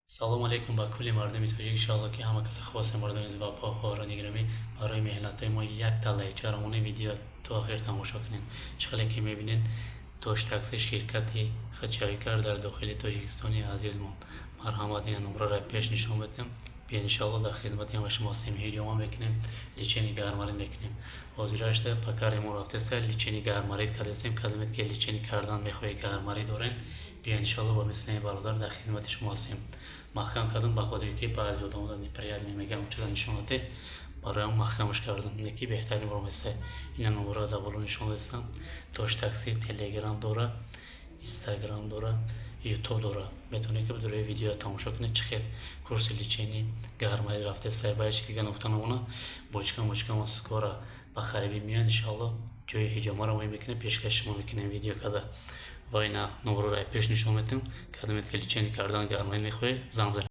Салому алейкум ба кулли мардуми тоҷик. Иншоалло, ки ҳама касе хуб ҳастем. Мардуми азиз ва хоҳарони гиромӣ, барои меҳнатҳои мо як талайча рамони видео то охир тамошо кунед. Чӣ хеле ки мебинед, Тош Такси ширкати худшавикар дар дохили Тоҷикистони азизмон. Марҳамат, ин номраро пеш нишон медиҳем. Биёед, иншоалло, дар хизмати ҳама шумо ҳастем. Ҳиҷома мекунем, лечение гайморит мекунем. Ҳозирашда ба кари мо рафтеста, лечение гайморит кардастем. Кадомед ки лечение кардан мехоҳед, гайморит доред, биёед, иншоалло, ба мисли ин бародар дар хизмати шумо ҳастем. Маҳкам кардам, ба хотире ки баъзе одамода неприятно мегӯям, чиза нишонате, бароям маҳкамаш кардам. Не ки беҳтарин бор места. Ина номерро дар боло нишон додастам. Тош Такси Телеграм дора, Инстаграм дора, Ютуб дора. Метавонед, ки рӯи видео тамошо кунед, чӣ хел курси лечение гайморит рафтеста. Баъд чи дига нуқта намона, бочка мочкамо скоро ба харибӣ меояд, иншоалло. Ҷои ҳиҷомаро мо мекунем, пешкаши шумо мекунем видео када. Ва ина номерро пеш нишон медиҳем. Кадомед ки лечение кардан гайморит мехоҳед, занг занед.